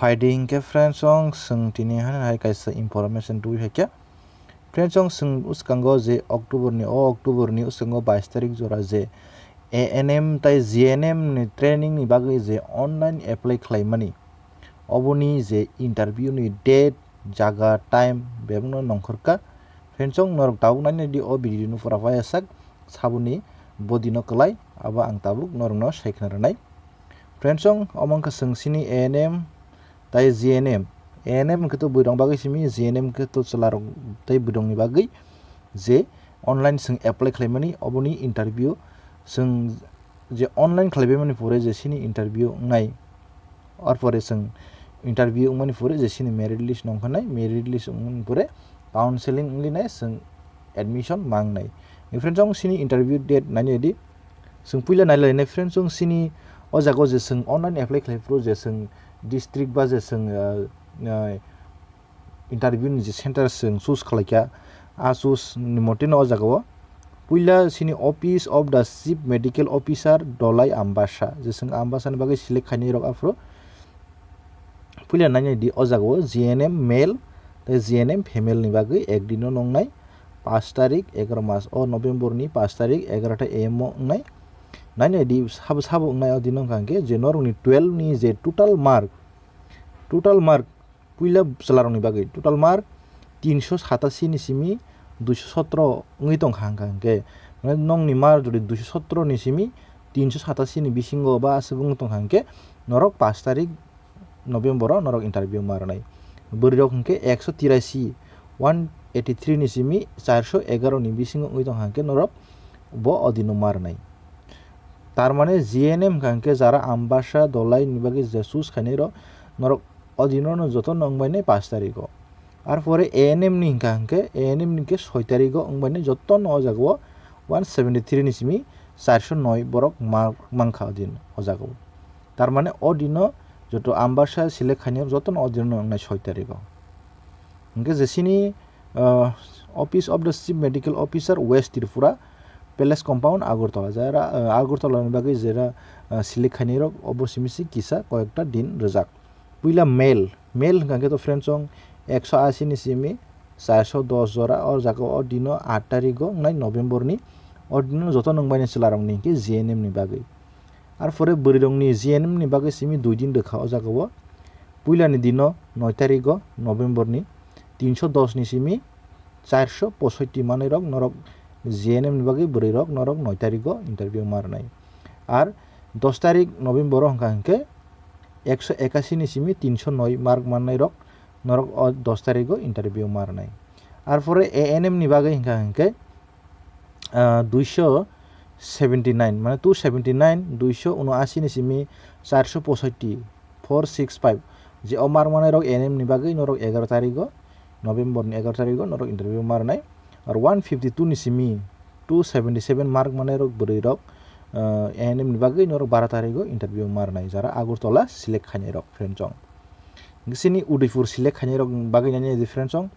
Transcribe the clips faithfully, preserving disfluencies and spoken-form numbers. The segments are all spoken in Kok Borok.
Phaidi hinkhe friends, chwng tini hani hai kaisa information tubui phaikha. Friends, chwng uskango je October ni, o October ni uskango bais tarik jora je A N M tai G N M ni training ni bagwi je online apply khlaimani, oboni je interview ni date, jaga, time bebakno nongkhorkha. Friends, chwng norok tabuk nainai di o video no pura payasak, saboni bodino kwlai, abo ang tabuk norokno sai khna rwnai. Friends, chwng omo wngkha chwng sini A N M tai G N M. A N M hwnkhe to bwrwirok bagwi simi, G N M hwnkhe to chwlarok tei bwrwirokni bagwi je online chwng apply khlaimani, oboni interview chwng je online khlaibaimani pore je sini interview wngnai, arpore chwng interview wngmani pore je sini merit list nongkha nai, merit list wngmani pore counseling wngwi nai chwng admission mangnai. Friends, chwng sini interview date nainai di. Chwng puila nailainai friends, chwng sini o jaga o je chwng online apply khlai phuru je chwng district ba je chwng, ah, ah, interview ni je center chwng choose khlaikha, a choose ni mote no o jaga o puila sini Office of the Chief Medical Officer Dholai Ambassa, je chwng Ambassa ni bagwi select khainai rok aphuru. Puila nainai di o jaga o G N M male tei G N M female ni bagwi ek din no nongnai, paanch tarik egaroh mas o November ni paanch tarik egaroh ta A M o wngnai. Nainai di sabo sabo wngnai o din wngkha hwnkhe je norokni twelve ni je total mark, total mark puila chwlarokni bagwi total mark tinsho satasi ni simi duisho sotro wngwi tongkha hwnkha hwnkhe, mane nongni mark jodi duisho sotro ni simi tinsho satasi ni bisingo ba aswk wngwi tongkha hwnkhe norok paanch tarik November o norok interview ma rwnai. Bwrwi rok hwnkhe ekso tirasi, one eighty three ni simi charso egaroh ni bisingo wngwi tongkha hwnkhe norok bo o dino ma rwnai. Tar mane G N M hwnkha hwnkhe jara Ambassa Dholai ni bagwi je choose khainai rok norok o dino no joto no wngbainai paanch tarik o. Arpore A N M ni hwnkha hwnkhe A N M ni khe soi tarik o wngbainai joto no o jaga o one seventy three ni simi charso noi borok ma-, mankha o din o jaga o. Tar mane o dino joto Ambassa select khainai joto no o dino no wngnai soi tarik o. Hwnkhe je sini, ah, Office of the Chief Medical Officer West Tripura, Palace Compound, Agartala. Jara, ah, Agartala ni bagwi jera, ah, select khainai rok obo simi si kisa koyekta din rwjak. Puila male, male hwnkha khe to friends chwng ekso asi ni simi charso dos jora, o jaga o dino aat tarik o wngnai November ni, o dino joto no wngbainai chwlarok ni hwnkhe G N M ni bagwi. Arpore bwrwi rok ni G N M ni bagwi simi dui din rwkha o jaga o. Puila ni dino noi tarik o November ni tinsho dos ni simi charso posoiti manwi rok norok G N M ni bagwi bwrwi rok norok noi tarik o interview ma rwnai. Ar dos tarik November o hwnkha hwnkhe ekso ekasi ni simi tinsho noi mark mannai rok norok o dos tarik o interview ma rwnai. Arpore A N M ni bagwi hwnkha hwnkhe, ah, duisho seventy nine, mane two seventy nine, duisho uno asi ni simi charso posoiti, four six five, je o mark mannai rok A N M ni bagwi norok egaroh tarik o, November ni egaroh tarik o norok interview ma rwnai. Ar one fifty two ni simi two seventy seven mark mannai rok bwrwi rok, ah, A N M ni bagwi norok baro tarik o interview ma rwnai, jara Agartala select khainai rok friends chwng. Sini Udaipur select khainai rok bagwi nani friends chwng.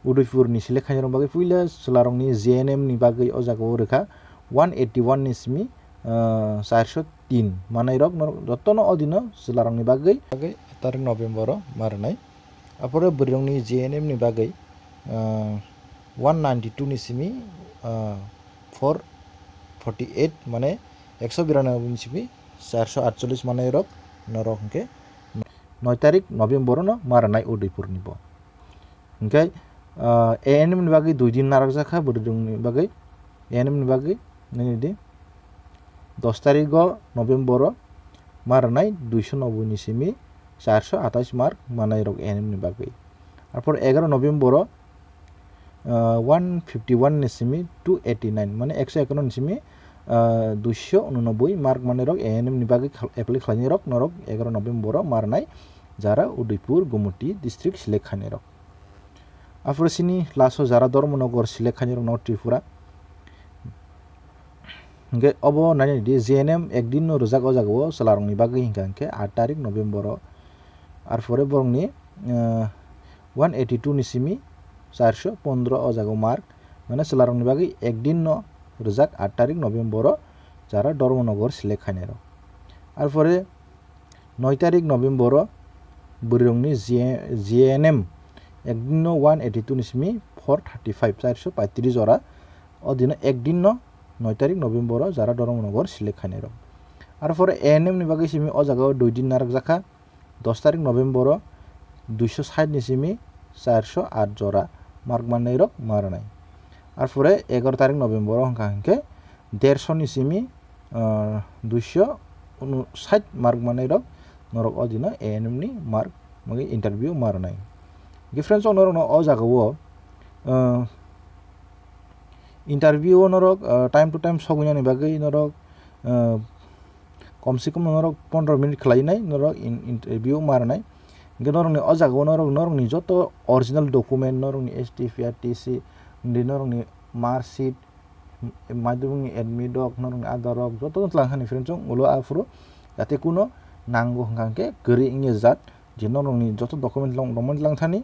Udaipur ni select khainai rok bagwi puila chwlarok ni G N M ni bagwi o jaga o rwkha one eighty one ni simi, ah, charso tin manai rok norok joto no o dino chwlarok ni bagwi, bagwi tarik November o ma rwnai. Apore bwrwi rok ni G N M ni bagwi, ah, one ninety two ni simi, ah, four forty eight, mane ekso biranoboi ni simi charso atchollis manai rok norok hwnkhe noi tarik November o no ma rwnai Udaipur ni bo. Hwnkhe, ah, A N M ni bagwi dui din narwkjakha bwrwi rok ni bagwi, A N M ni bagwi nini di dos tarik o November o ma rwnai duisho noboi ni simi charso atais mark manai rok A N M ni bagwi. Arpor egaroh November o, ah, one fifty one ni simi two eighty nine, mane ekso ekanno ni simi, ah, duisho unonoboi mark manai rok A N M ni bagwi khal-, apply khlainai rok norok egaroh November o ma rwnai, jara Udaipur, Gumoti district select khainai rok. Aphuru sini last o jara Dharmanagar select khainai rok no Tripura. Hwnkhe obo nainai di, G N M ek din no rwjak o jaga o chwla rok ni bagwi hwnkha hwnkhe aat tarik November o. Arpore borok ni, eh, one eighty two ni simi charso pondro o jaga o mark, mane chwla rok ni bagwi ek din no rwjak aat tarik November o jara Dharmanagar select khainai rok. Arpore noi tarik November o bwrwirokni G N M ekdinno one eighty two ni simi four thirty five, chairso paitris jora. O dino ekdinno noi tarik November o jara Dharmanagar select khainairok. Arpore A N M ni bagwi simi o jagao dui din narwkjakha, dos tarik November o duiso sait ni simi chairso at jora mark mannairok ma rwnai. Arpore egaroh tarik November o hwnkha hwnkhe derso ni simi, ah, duiso unu sait mark mannairok norok o dino A N M ni mark magi interview ma rwnai. Hwnkhe friends, o norokno o jagao, ah, interview o norok, ah, time to time sogwinani bagwi norok, ah, kom se kom norok pondro minute khlainai norok in-, interview ma rwnai. Hwnkhe norokni o jagao norok, norokni joto original document, norokni S T P R T C, hwndi norokni mark sheet, m-, madhyamikni admit rok, norokni Aadhaar rok, joto no tlang thani friends chong ulo aphuru, jate kuno nango hwnkha hwnkhe kwrwi wngya jat, je norokni joto document long, document lang thani,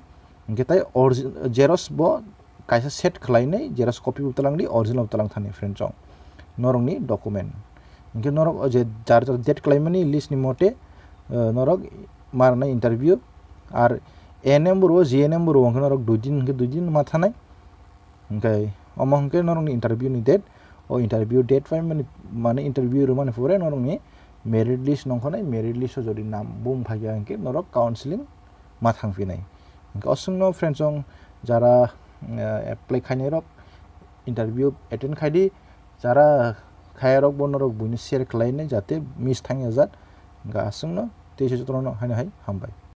hwnkhe tai orgi-, xerox bo kaisa set khlainai, xerox copy bo tlang di, original bo tlang thani friends chong norokni document. Hwnkhe norok o je jar jar date khlaimani list ni mote, eh, norok ma rwnai interview, ar A N M bo rwo, G N M bo rwo, hwnkhe norok dui din, hwnkhe dui din ma thanai. Hwnkhe omo hwnkhe norokni interview ni date, o interview date pai mani, mane interview rwmani pore norokni merit list nongkhornai, merit list o jodi nam bung phaikha hwnkhe norok counseling ma thangphinai. Hwnkhe o chwngno friends chong jara, eh, apply khainairok interview attend khaidi, jara khairok bo norok buino share khlainai jate miss thangya jat. Hwnkhe aswkno tei se jotono haino hai hambai.